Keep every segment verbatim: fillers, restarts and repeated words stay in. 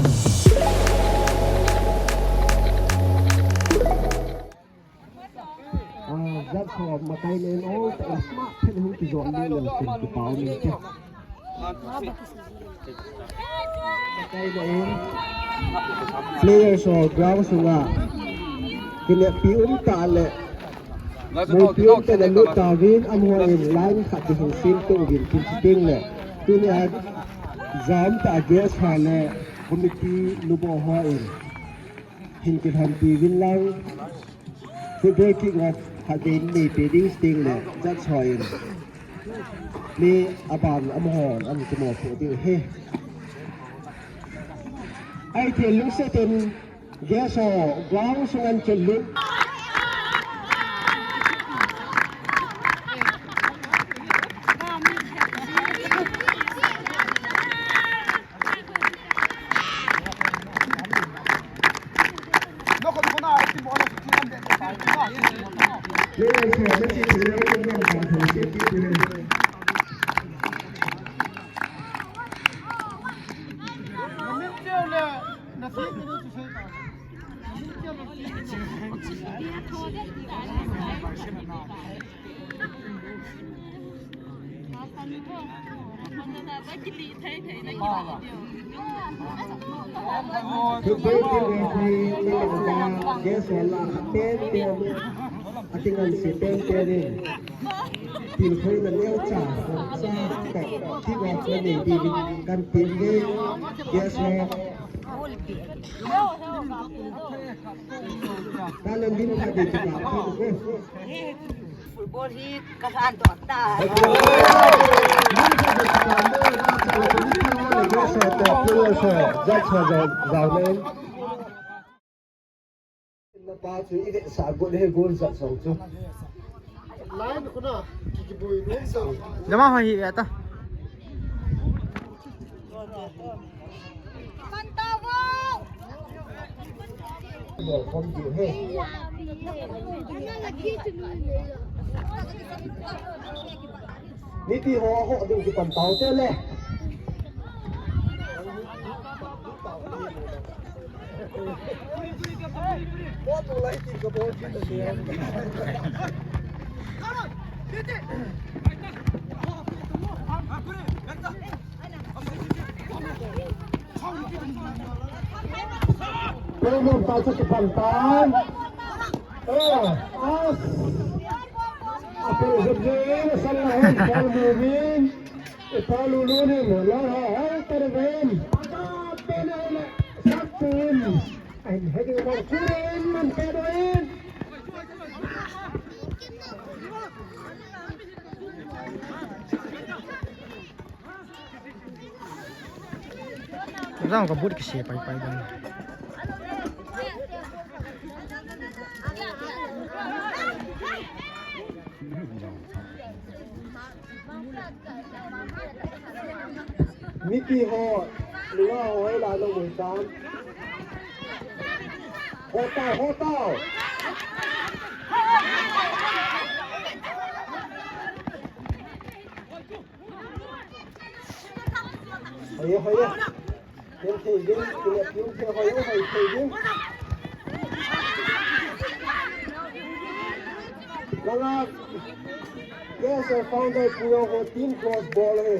Ah, judge ho makai nen all, smart thei hung kijot nen, kin kipau nen. Makai nen. Players ho ground sunga kineppi um tah le, muipi um tah le lut tauvin, amaho in line khat ding hin sem to uvin kin chi teng le. Tunia jam tah guest ho le committee nubo ho in hin kilhonpi uvin lang. Football kick off khat vei nei pe ding sting le judge ho in mi aban amahon an kimopo diu ahi. Ahi thei lungset in guest ho ground sunga chun lut. Football team referee ni langa guest ho la pen pen, ating an si pen pen in. Team khoi na neo cha, cha to, kick off na nei di kan team ni guest ho. Talent din khat ding kipah thei ko. Football hi ka lhan doh tai. Judge ho jao, jao nen. Na pa chu i vetsah got le goal jat song chu. Line khuna kikibui rum song. Jama ho hi ata. Mipi ho, ho ding kipan tau te le. Pele pa chu kipan tan. Eh, as. Apel jeb jeb, sal lahen, ball moving. Ipa lulun in, la ha, ha, terven. Ata, pele, le, sapun. And heading ball, kurin, man, pedoin. Jang ka boot kise pai pai dan. Mipi ho, lua ho, la lo mo tan. Hota, hota. Hoye, hoye. Kin thei ding, kin kin thei hoye, hoye thei ding. Langa, yes, I found that Puyo ho team cross ball hai.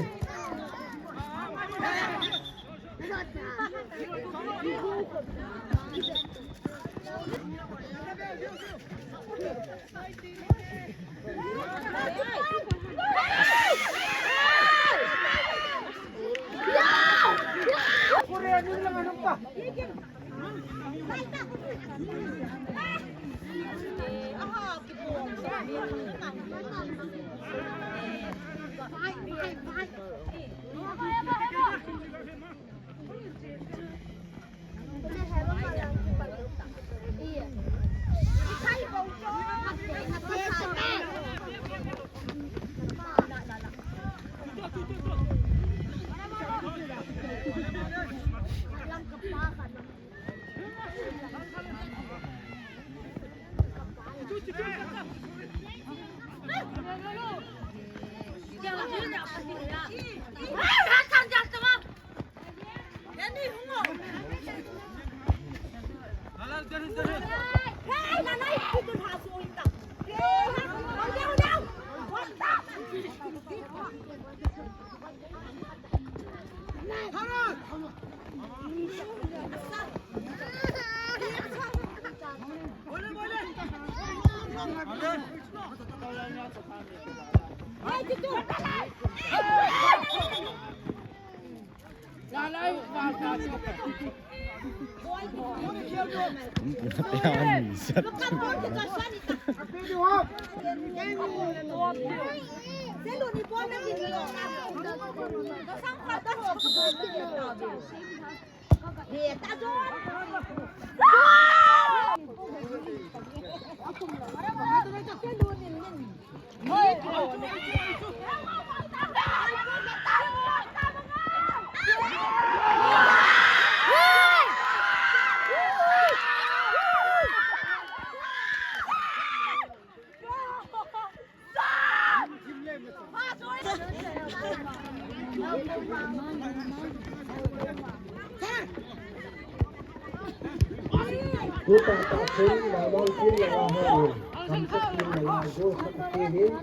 Tuta tahchun, Mamang team langa hon, Kamchak team langa goal khat apeuvin,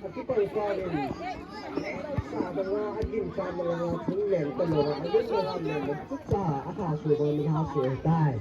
akipang kah in, sa danga agin kah langa thing leng talou a, agin langa leng, tuta akha su bang ni ha su tai.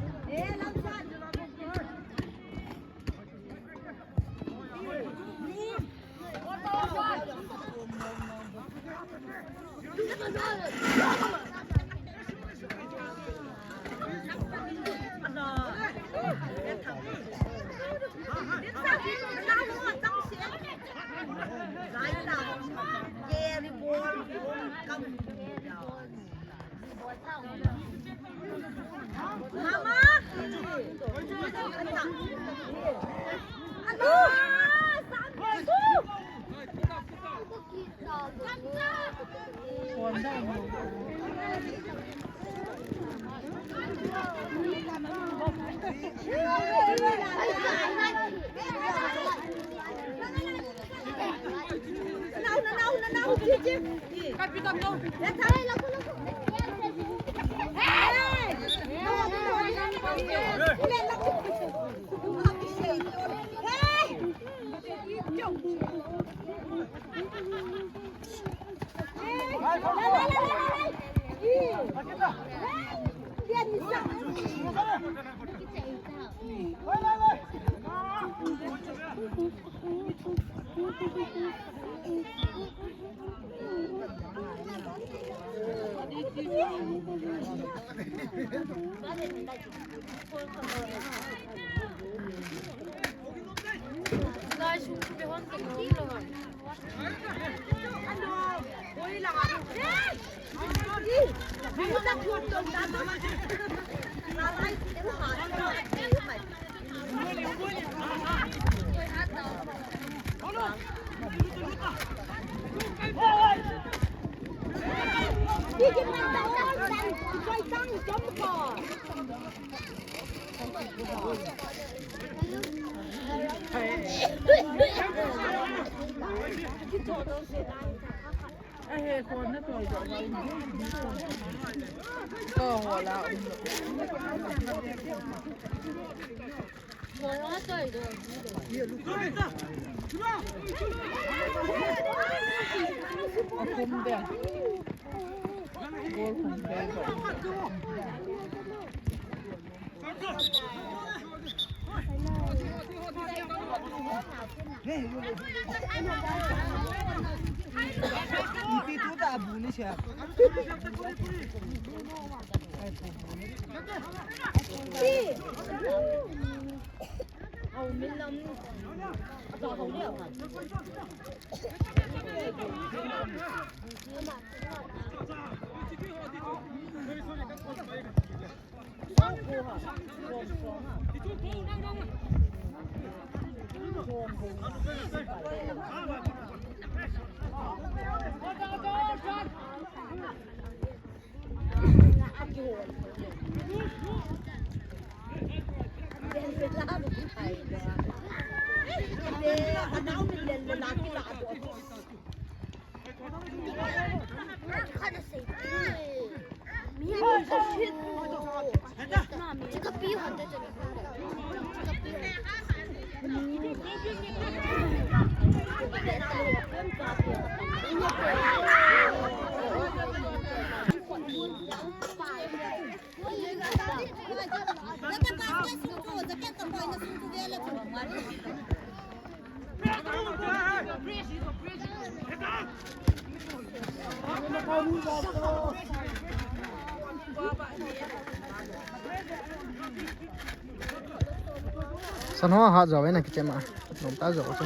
San ho ha jo na kichema. Nom ta jo chu.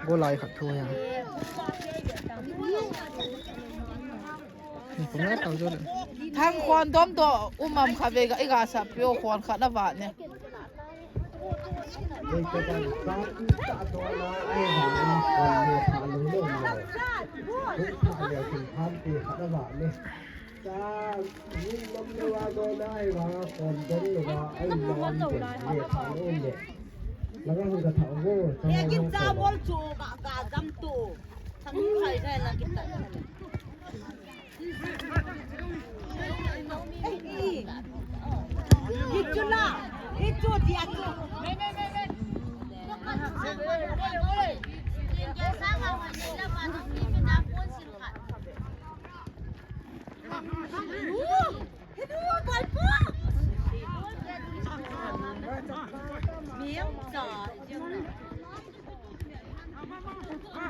Go lai khat thu ya. Ni pung na tau jo le. Thang khon dom to umam kha ve ga i ga sa pio khon khat na va ne.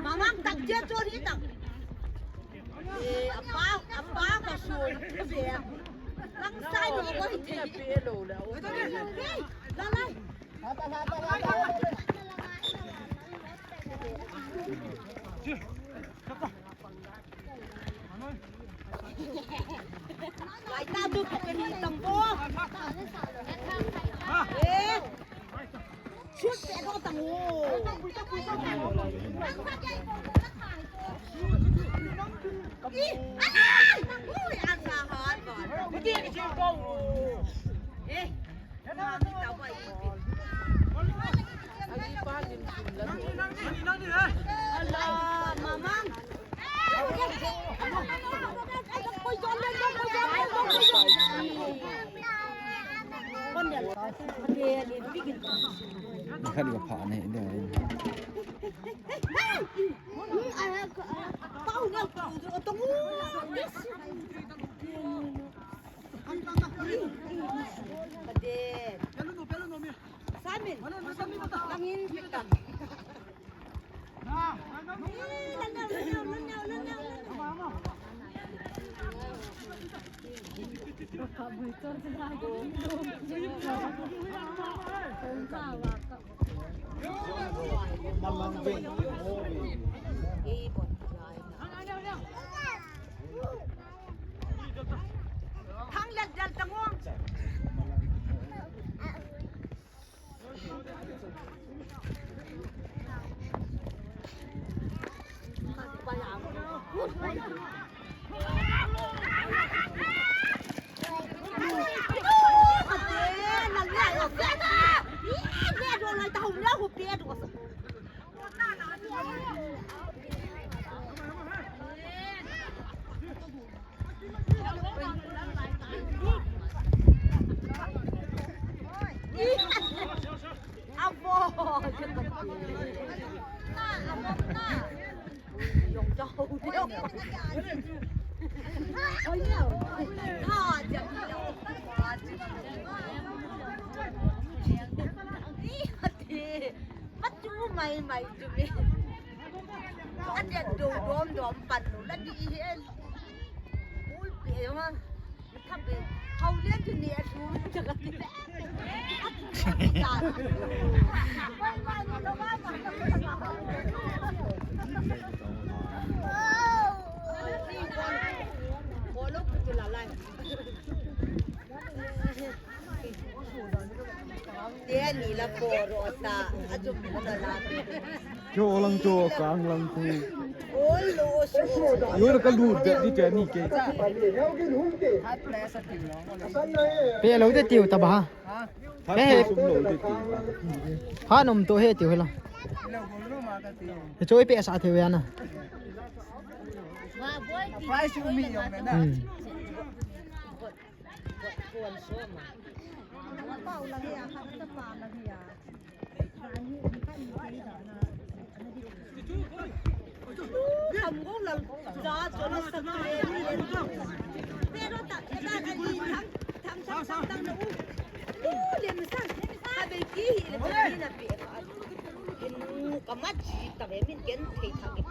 Mamang tak dia chori tak. Eh, apa, apa ka so. Lang sai lo ko hite. Hey, la la. Lai ta tu ka ni tam bo. Eh. Shoot pe ko tang o. Ih, alai! Ui, an sa han ba. Eh. Ala, mamang. Ni khat ni ka pha ne, ne. Simon, langin pitan. Thang lel lel tang o. Mai mai chu me. Ka dia do dom dom pan lo la di he. Ul pe ma. Ka be. Hau le chu ne chu. Mai mai lo ma ma. Ko lo ku chu la lai. Teni la poro ta, ajo pita la. Cho lang cho, kang lang tu. Oi lo su. Yo ka lu de di teni ke. Pe lo de tiu ta ba. Pe sum lo de tiu. Ha nom to he tiu he la. He choi pe sa tiu ya na. Price mi yo na. Hmm. Kamachi ta ve min ken thei tha ke.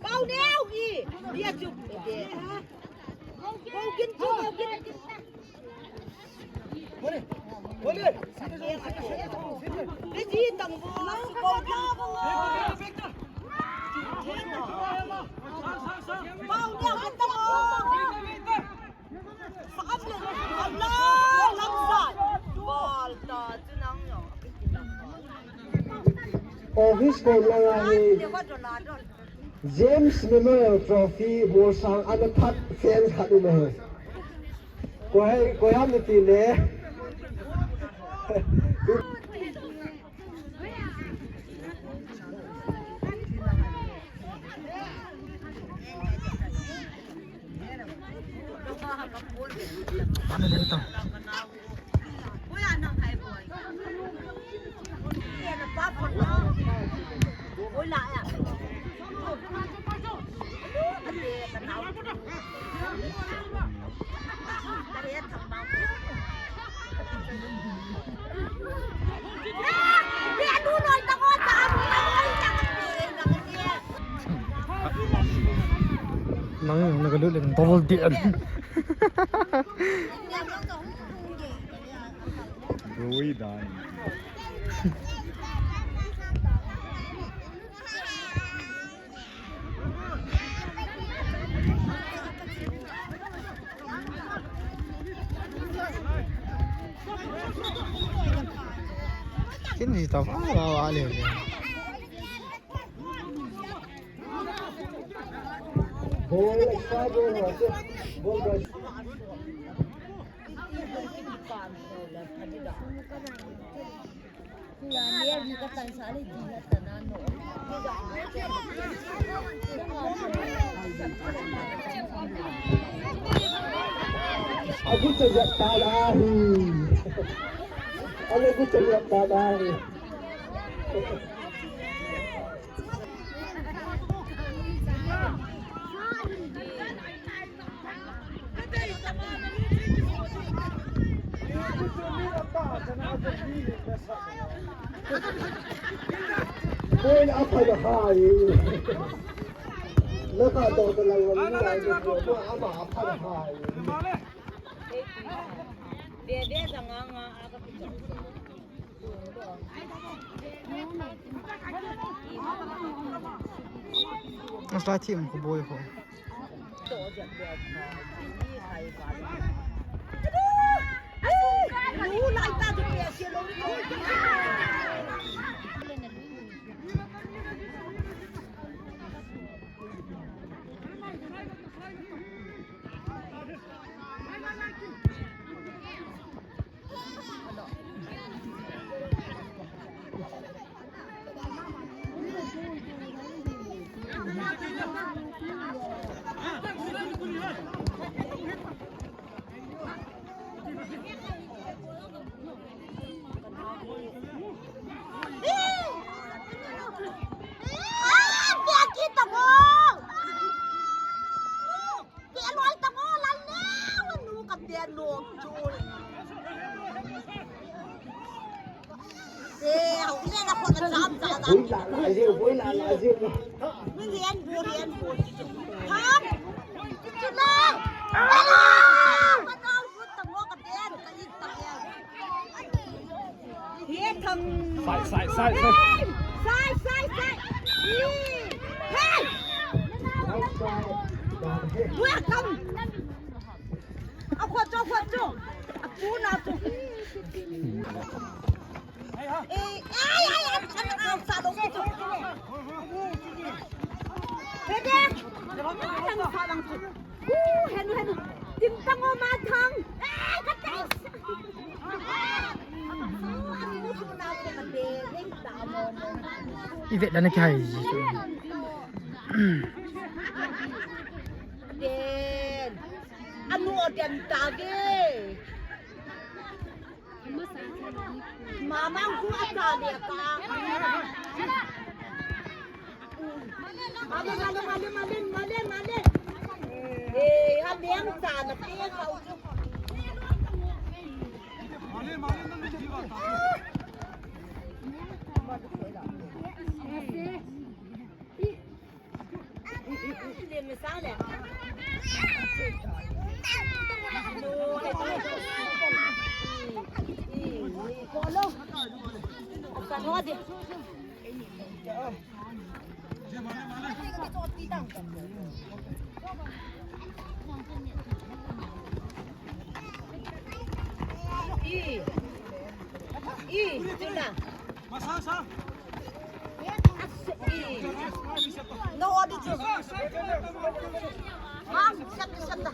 Pau neo i. Dia chu. Bau kin chu, bau kin. Bole, bole. Reji tang bo. Bau neo tang bo. Office ko langa hi James Memorial Trophy bol sang ana that fans khat um ahi. Koi, koi ham nati le. Nang, nang kalut leng double date. Rui dan. Kin ji ta ba ba ba le le. Bol, bol, bol. Agucha jat ta ahi. Agucha jat ta ahi. Koi a pha na hai. Na ka to ka lang lang ni ai ni ko ma ama a pha na hai. Be be jang nga nga a ka. Mas la thim ko boi ko. Sai, sai, sai, sai. Sai, sai, sai. Hey! Welcome. A khut chu, a khut chu. A pu na chu. Ei, ei, ei, ei, ei, ei, sa lo chu. Bebe. Sa lang chu. Henu, henu. Tin tang o ma thang. Ei, ka tai. I vet dan kihai ji. Den. Anu den ta ve. Mamang ku ata le ka. Male, male, male, male, male, male. Eh, ha liang sa na pe ka u. No, what did you? Mom, shut the, shut the.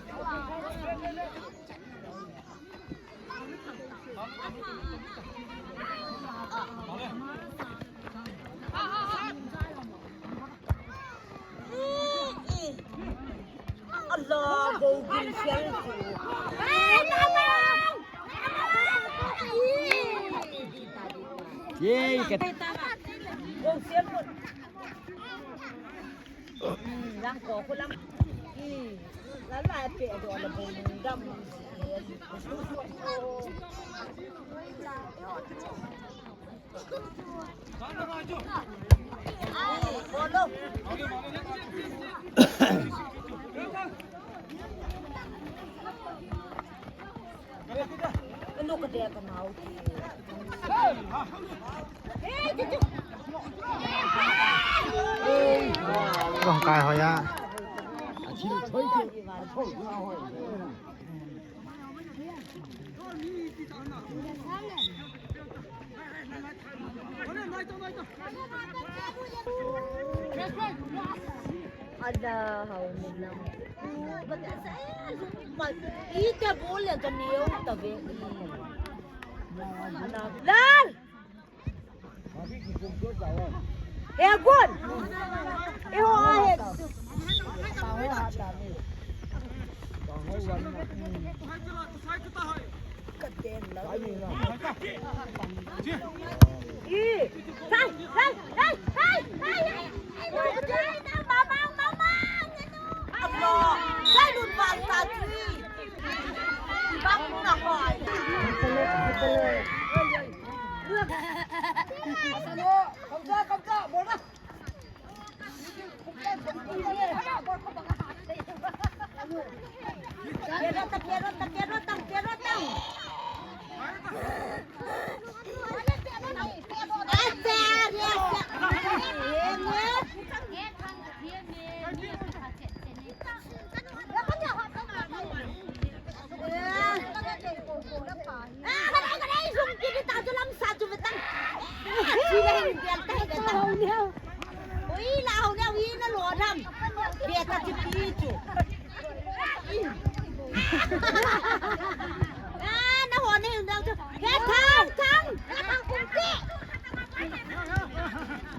Allah, go gil shell. Yay, kat- Go shell. Lang ko ko lang. Lala pe do la bo dam. Wah, kai hoya. Ada hau ni lam. Ita bol ya kan yau tabe. Lal. He gun. He ho he.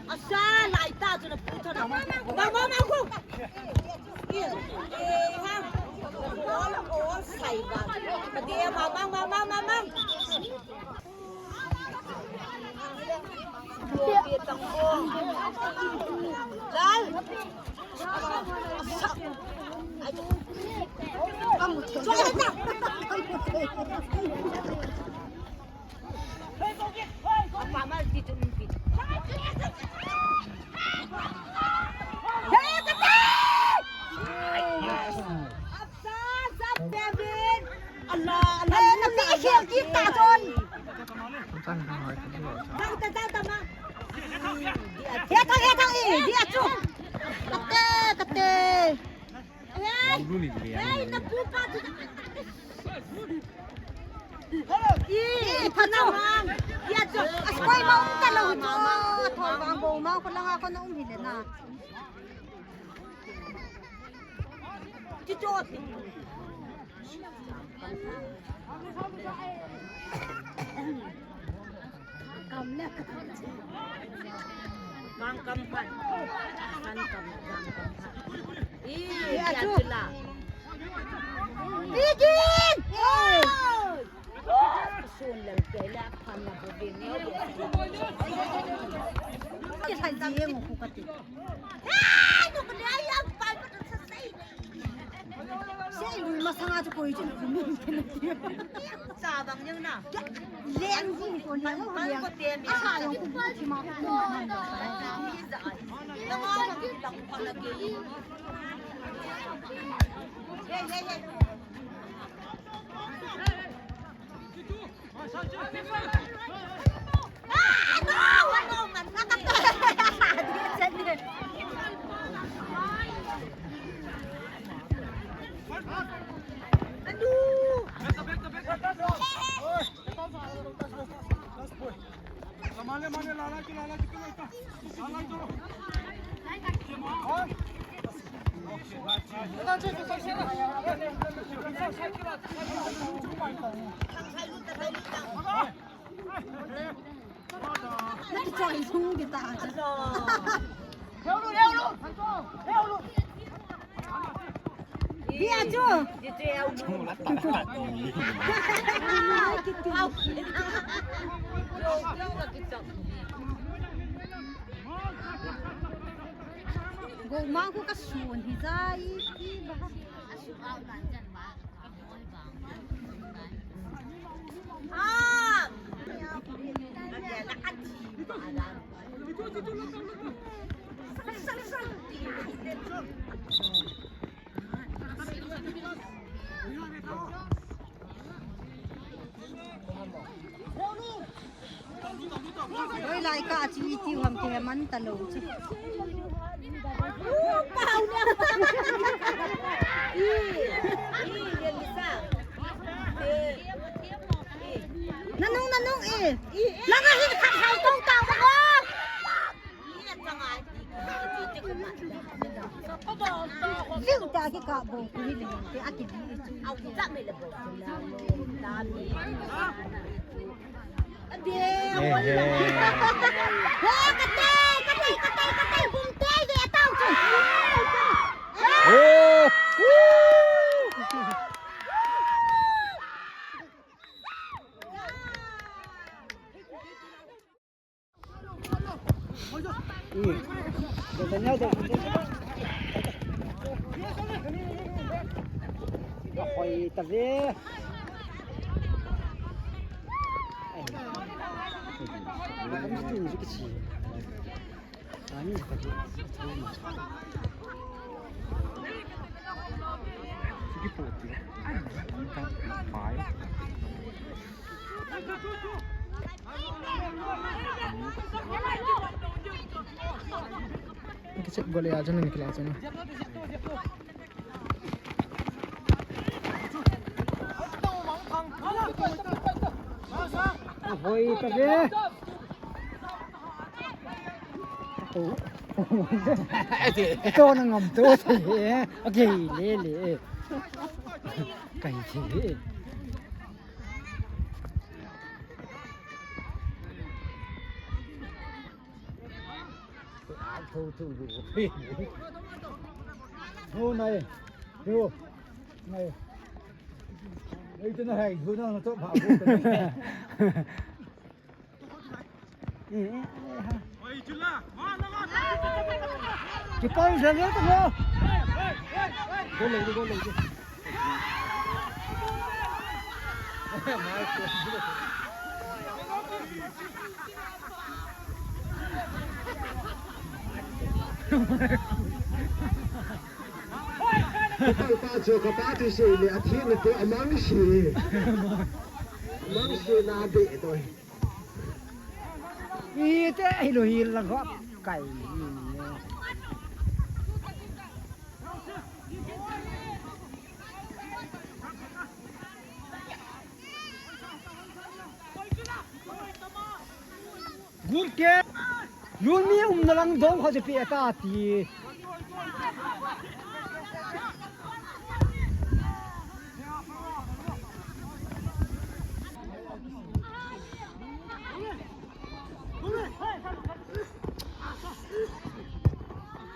Asa, lai ta chu na pu tho na. Mang, mang, mang, mang, mang. Mang, mang, mang, mang, mang. Lal. He thang, he thang, eh, dia chu. Kate, kate. Ei, na pu pa chu. Ih, pha na. Ih, a chu. A koi ma um ta lou chu. Thol vang bo ma ko langa ko na um hi le na. Chu chu. Kam le kam. Kam kam phat. Kam kam, kam kam phat. Ih, dia chu la. Bigin! Sun lel ke la phan na bo bin ne. Ih, hai ji ye mo ku ka ti. Hai, no ko le ai ang pa ko sa sai. Masanga chu koi chun kumin. Sa bang jeng na. Leng jing ko leng ko leng. Ko te mi. Asa jong ko ti ma ko. Hey, hey, hey. Nakichoi sung kita. Dia chu. Go ma ko ka sun hi jai ki ba. Hoilai kah a chu iti u ham ti he man talou chu. Nanung, nanung e. Langa hin khat hai tong tang ba ko. Liu ta ki ka bo ku hi le te a ki di. Au ki ta me le bo. He, he. He, kate, kate, kate, kate, bum te, ye tau chu. Oh! Kichep gol ya, jana nikla jana. Hoi ta ve. To na ngam to se. Okay, le le. Kai the. Thu, thu, thu. Thu nai. Thu. Nai. Ei, tu na hai, thu na, na to ba, thu na. Keeper jal jal to ho. Go le, go le. Ka pa chu, ka pa chu sei le, a thi le te, a mang sei. A mang sei na be to. Ite, hi lo hi la go kai. Gun ke, lun mi umna lang dong kho je pi ta ti.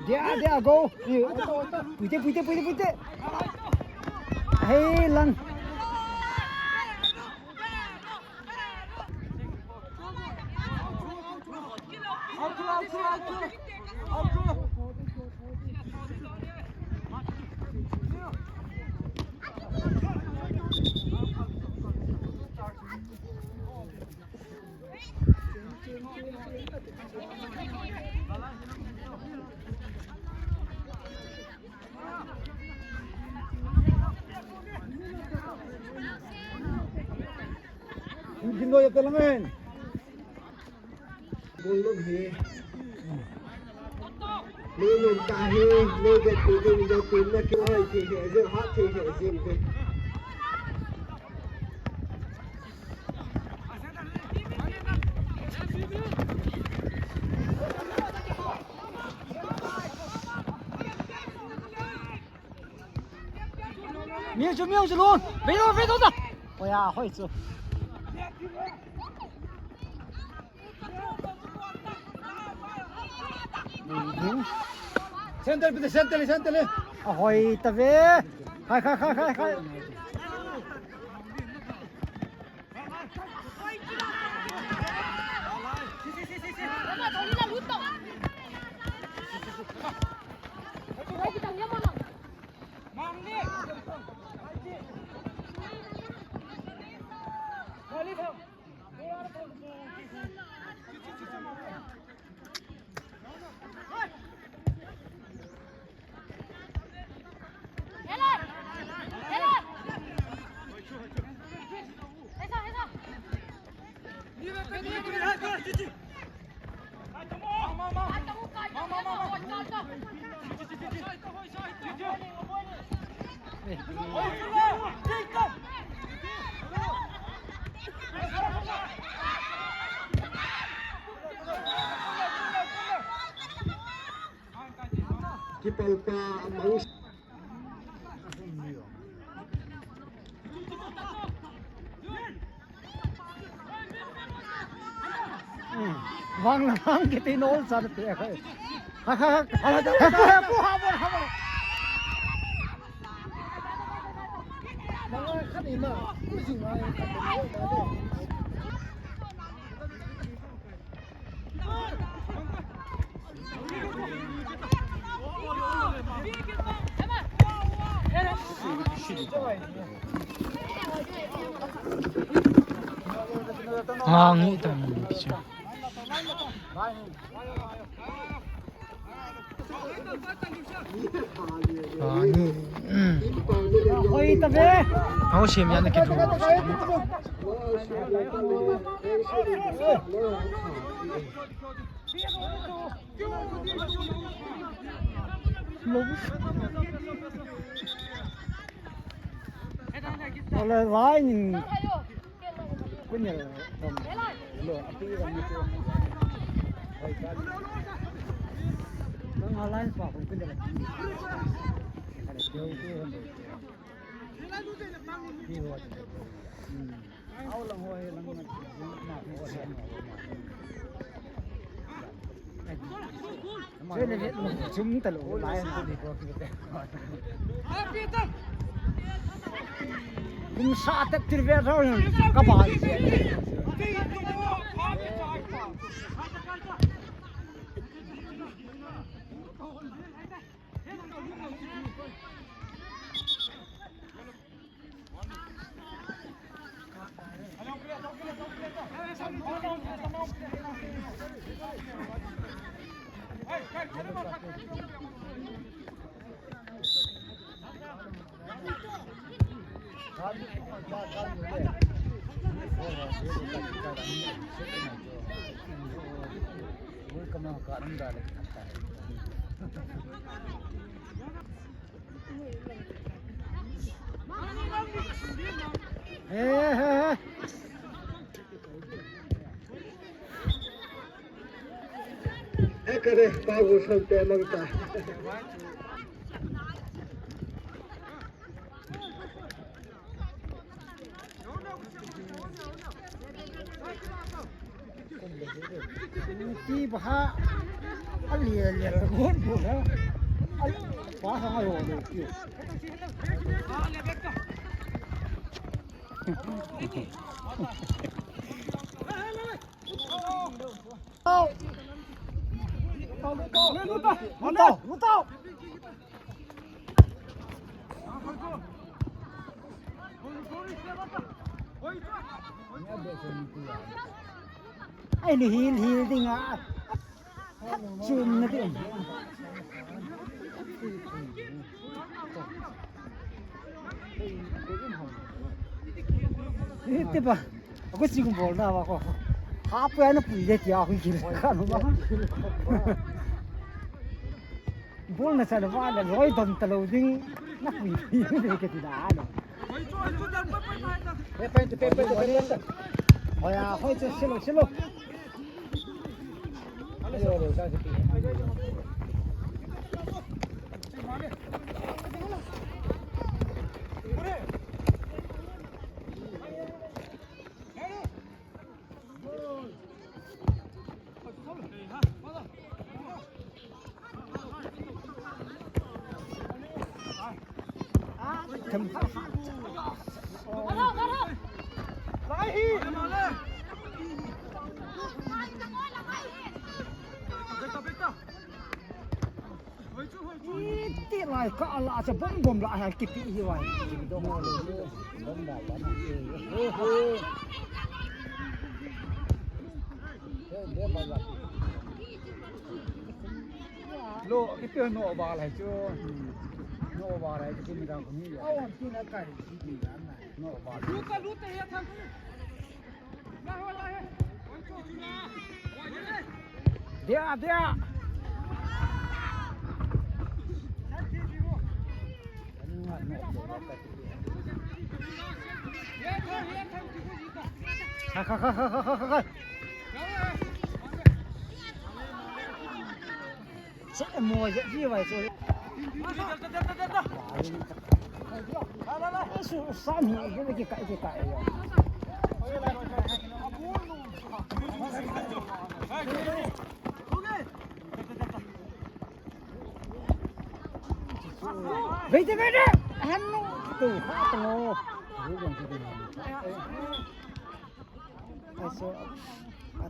Dia, dia, go. Puite, puite, puite, puite. Hei, lang. Jin lo ya ta lang en. Bol lum hi. Ni lum ta hi, ni get tu ding, ni get tu na ki hoi ti he, je ha ti he, je ti. Miu chu, miu chu lun. Vei lo, vei lo ta. Oi ya, hoi chu. Center, center, center. A hoi ta ve. Khai, khai, khai, khai, khai. Kipalpa amang. Vang la vang kiti nol sa te. Ha ha ha ha ha ha ha ha ha. Ang hitam picha. Ang. Hoi ta ve. Ang sim yan na kidru. Wala line in. Kunya, um, lo, api, um, Nang alliance pa, kunya. Kum sa tak tir ve rau ka ba. Ekare, Pago Sante Mangta. Ti baha ali ali gon bola. Al pa ha yo lo ki. Out. Out. Out. Ai, ni hil, hil ding a. Chum na ding. Hiti ba. Aku sing bol na ba ko. Hapia na pui le tia hui kil ka no ba. Bol na sa le ba le loi don ta lo ding. Na pui pui le ke ti da lo. Pe pe pe pe pe. Oya, hoi chu silo silo. Iti lai ka la cha bom bom la ha kipi hi wai. Bom da ba na. Lo, kipi no ba lai chu. No ba lai chu mi da ko ni. Awan tu na kai. No ba. Luta, luta, ya thang. Dia, dia. Khai, khai, khai. Che mo je ji wai che. Su sa ni ke ke kai ke kai yo. Vete vete. Hanu tu ha tu. Aso, a,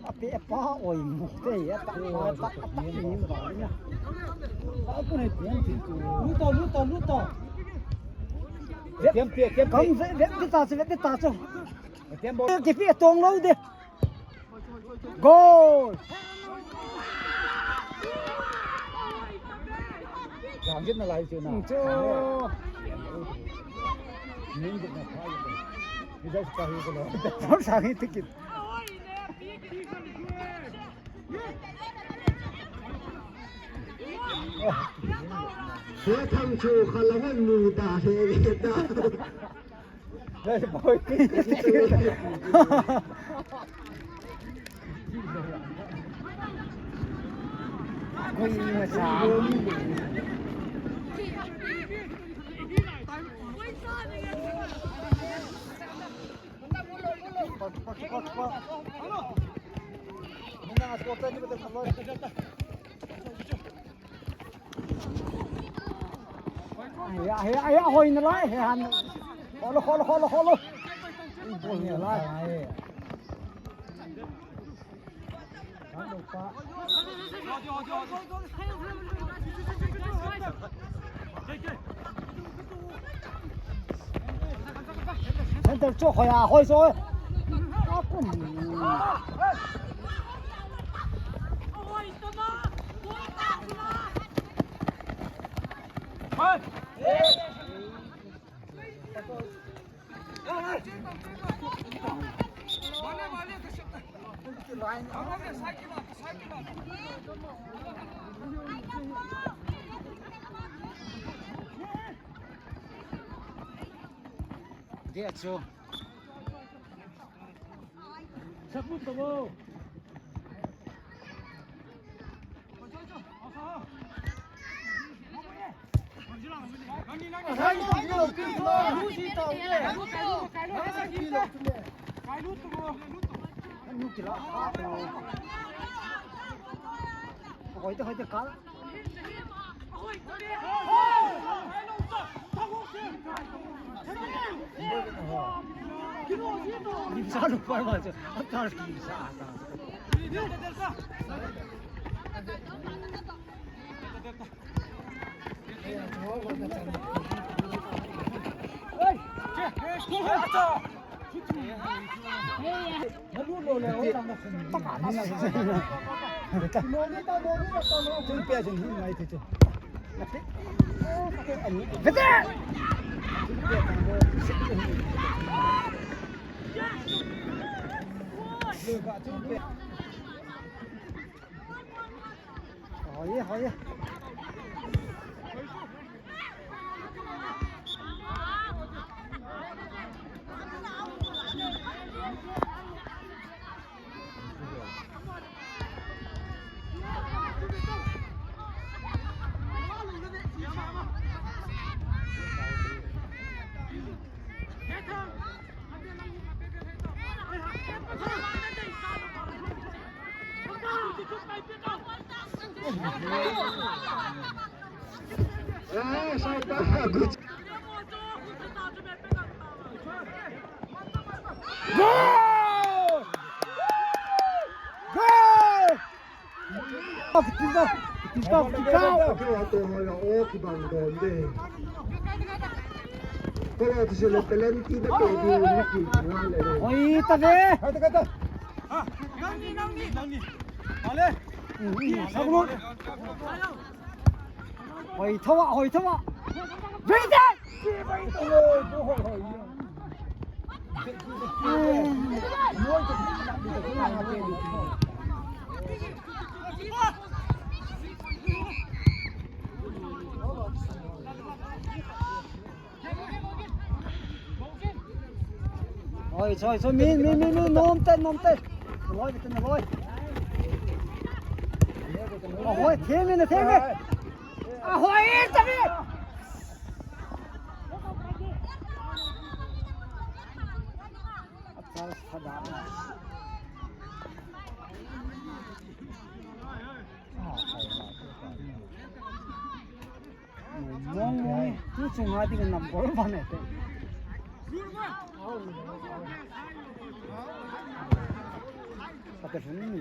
ape pa oi mo te ya ta ta ta ta ni ba ya. Luto, luto, luto. Tiam, tiam, tiam. Kam ve ve ta chu, ve ta chu. Tiam bo. Kipi tong lo de. Goal. Jam jit na lai chu na. Chu. Min jit na pha. Ni da pa hi ko lo. Sa hi tikit. He thang chu khalang nu ta he ta. Hey, boy. Koi ma sa. Aya, aya, aya, hoi na lai, he han. Kholo, kholo, kholo, kholo. Bol na lai. Center chu hoi a, hoi chu. A kum. Dia chu. Hoi, hoi. Goal! Goal! Goal! Goal! Goal! Oi, ta ve. Hoi, thawa, hoi, thawa. Ready! Oi, choi, choi, min, min, min, min, nom te, nom te. Loi, te, loi. Ahoi, theme ne, theme. Ahoi, te. Mong, mong, tu chunga ding number one ate. Ate hun ni.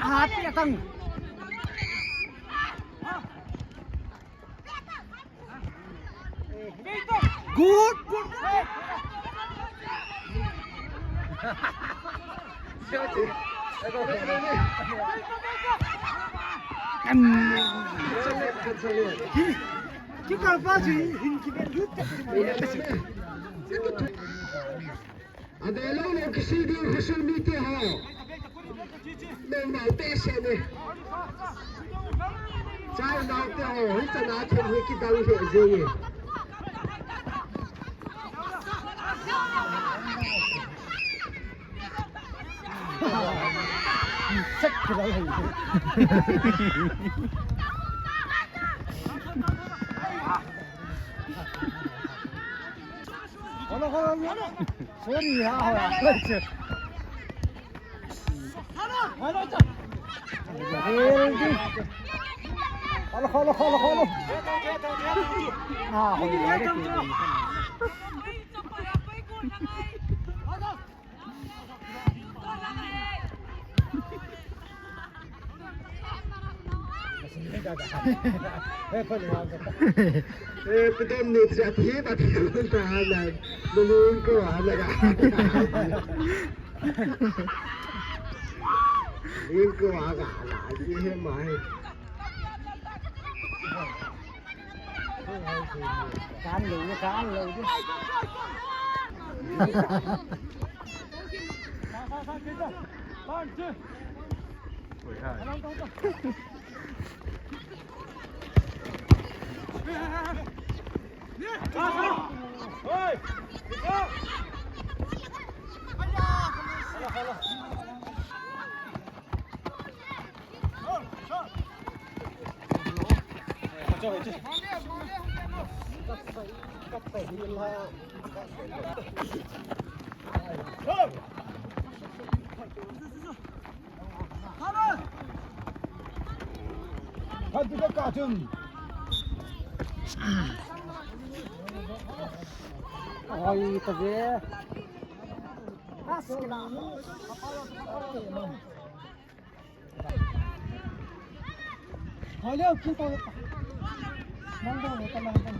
Ate atang. Good, good. Ki kalpa ji hin ki lut. Adelo lo kisi ding khusul mite ho. Nang nau te se ne. Chai nau te ho, hi cha na thum hi kidang he jeng e. Sek kidang he. Hello, hello, hello. Sorry, ha, ha, ha. Hello, hello, hello, hello. Ah, hello, hello. Eh, pidom ni cha thi ba thi ta ha na. Lu ko ha na ga. Lu ko ha ga la ji he mai. Kan lo, kan lo. Oi, ta ve. Hello, keep on. Nang dong, nang dong.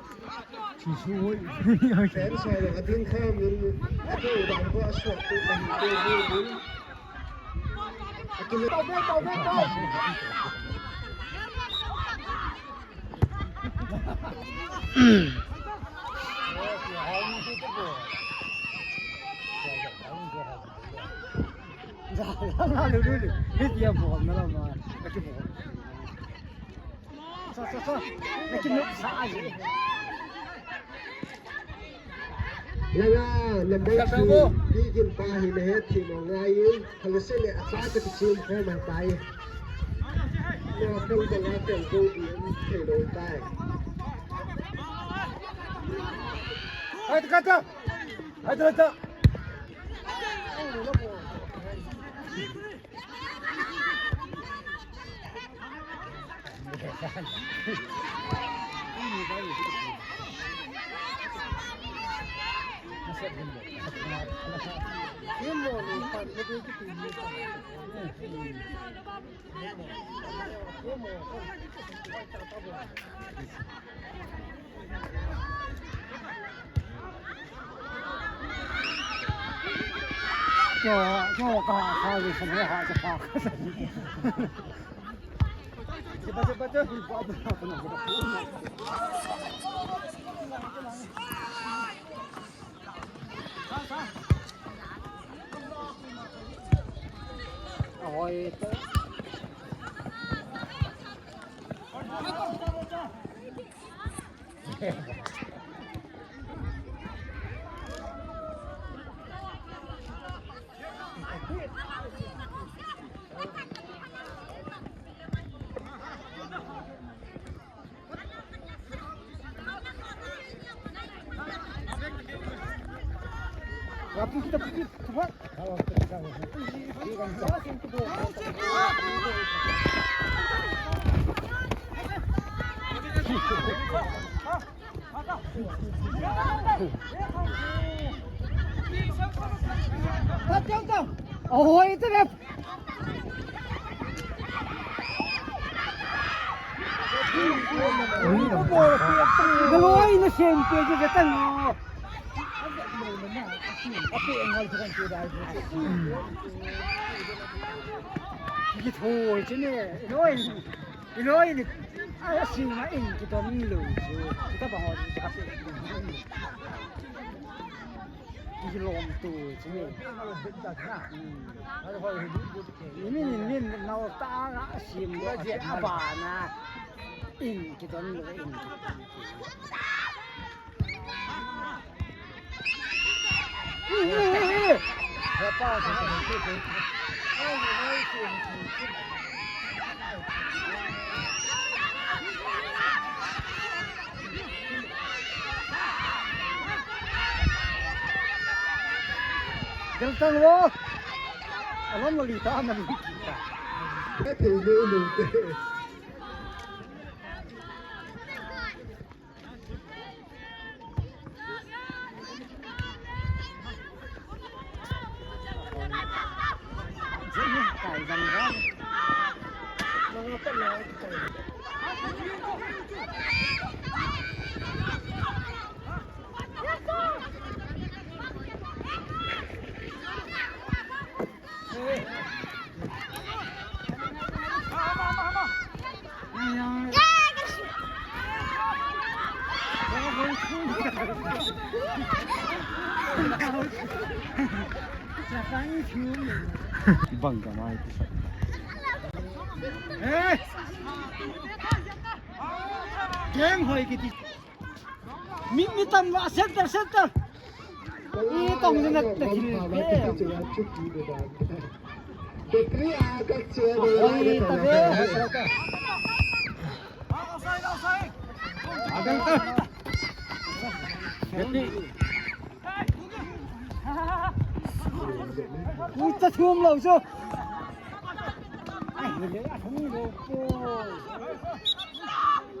Chen soi lo ading kha min, atu dan ko asot tu kan tu min. Atu le. Langa, number three, Bigin pa hi nahet thei mo ngai in, hangse le acha ka ti chim ko mai pai. Na kol da la tel ko di in thei lo tai. Hai ta, hai ta. Hai ta, hai ta. Oi, ita na. Galoi na sem pe ke tan. Ape ngal kan ke dai. Ki thoi chene. Noi. Iloi ni, a, sima in kidon lou chu. Kita bang ho chu ka pe. Kilom tu chu ni. Hmm. Ni, ni, ni, nau ta na sim lo, a, a ba na. In kidon lou, in kidon lou. Del tang lo. Alom lo li ta na. Ka thei lo lo te. Bang ka mai ti sa. Eh! Keng hoi kiti. Mi, mi tam, center, center. Ih, tong ni nak tak kiri. Oi, ta ve. Ui, ta thum lo so.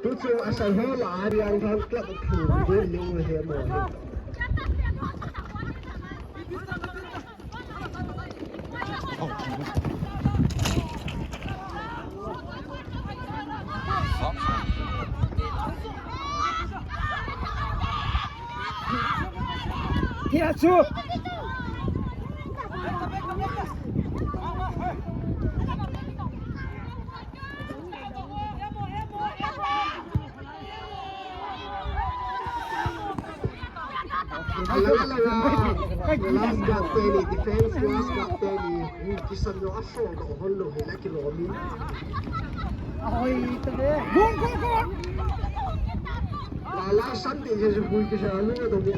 Tuchung a sang ho la, a riang thang club thu, dun lu he mo he. Thia chu. Last guard teni, defense last guard teni. Kisan lo a song ka hon lo hela kilom in. Oi, ta ve. Gol, gol, gol. La, la, san de, je, je, bui, ke, sa, lo, do, do.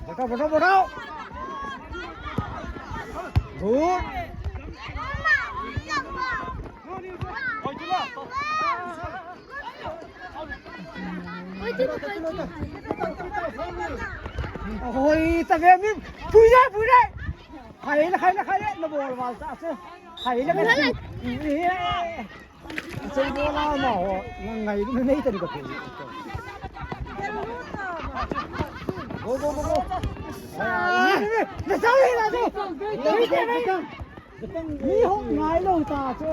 Botao, botao, botao. Good. Oi, ta ve mi. Pui le, pui le. Khai le, khai le, khai le. Na bol val ta se. Khai le, khai le. Sei bol a ma ho. Ngai, ngai, nei ta ni ka pu. Go, go, go, go. Ah, na sa ni na so. Mi ho ngai lou ta chu.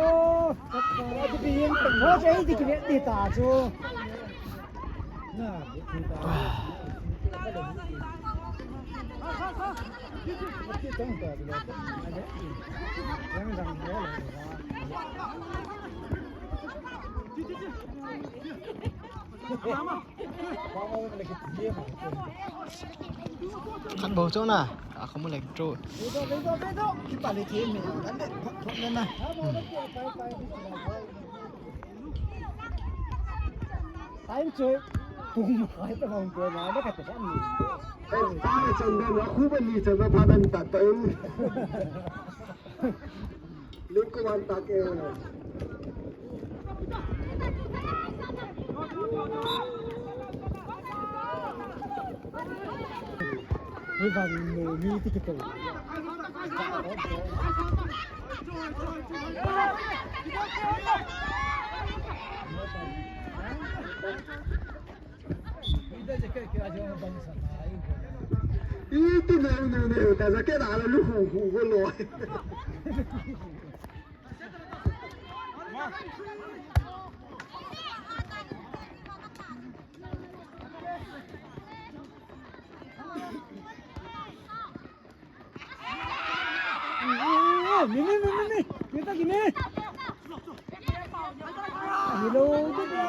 Ho che di ki di ta chu. Khat bou chu na, a khamu leng chu. Time chu, pung makai ta hong ko na, na ka ta ni. Kan ta chan da na khu ba ni chan da pha dan ta ta in. Lingkuman ta ke. Ni vang no mi ti ke to. Iti neu neu neu ta jacket a la lu hu hu go lo. Mimi, mimi, mimi. Kita gini. Hello, kita.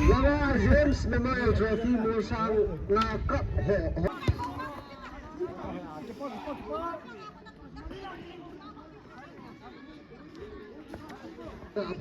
Langa James Memorial Trophy Molsang nga cup he. Good.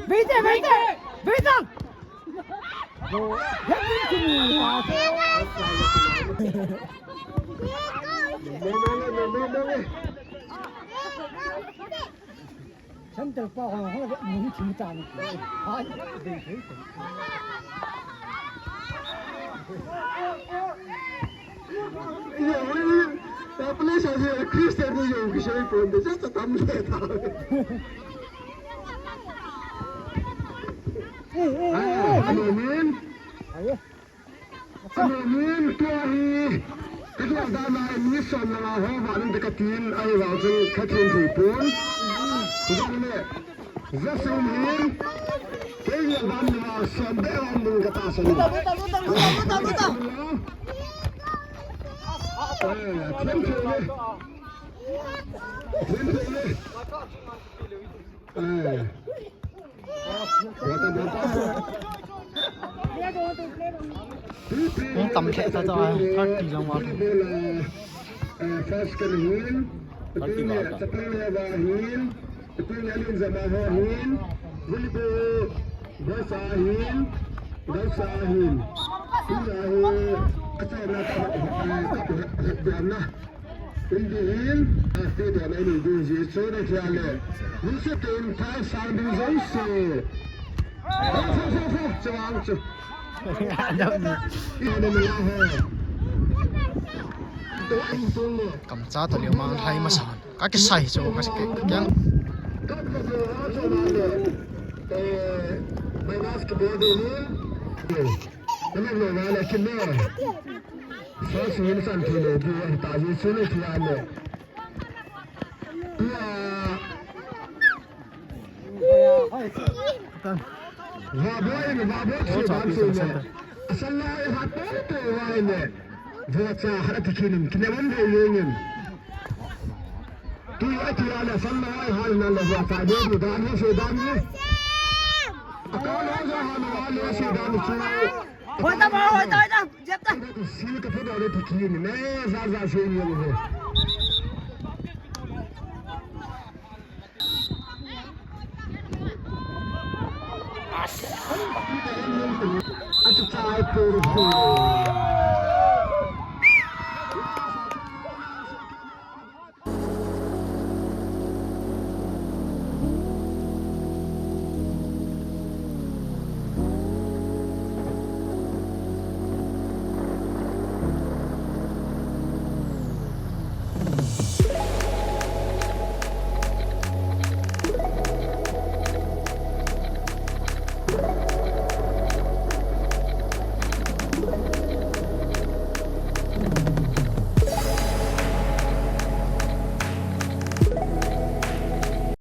Beite, beite. Beite. Center pa ho ho mun thim ta ni. Hai. Population hi Christian ni jong kisei pon de, just a tam le ta. Amen. Amen. Tua hi, ka tua dan a mi som langa ho vah in te ka tin, ahivang chun ka tin thei pon. Tua le, Jason hin, kei hi a dan a som be a um ding ka tahsan. Eh, thiam thei le. Thiam thei le. Eh. Hung tam lheh ta ta, thirty lang val. First kan hin, thirty val ta. Chapang leva hin, Tunia lin jama ho hin, Vilipu, Gausa hin, Gausa hin. Tunia hi, achaina ta, eh, ta, eh, eh, eh, na. Indi hin, a, ti dan a ini ding ji chu na kia le. Ni se tin thai sang ding jong se. Sa, sa, sa, sa, chawang chu. Ina na la ho. To ang tung mo. Kamcha ta lio mang thai masa. Ka kisai chu, ka si ke, ke. Eh, minus ki body ni. Kami lo wala kile. First Wilson kile, di ta ji sunu kile. Ya. Vaboi, vaboi, vaboi. Asalai hat to, to wai ne. Vocha hat a tikinin, kine wan ve yengin. Tu ai tu ala salai hal na la vocha de, dan ni se dan ni. Akala ja hal na le se dan ni. Hoi ta ba, hoi ta, hoi ta. Jep ta. Sil ka phe da le tikinin, ne, za, za, se yeng ve.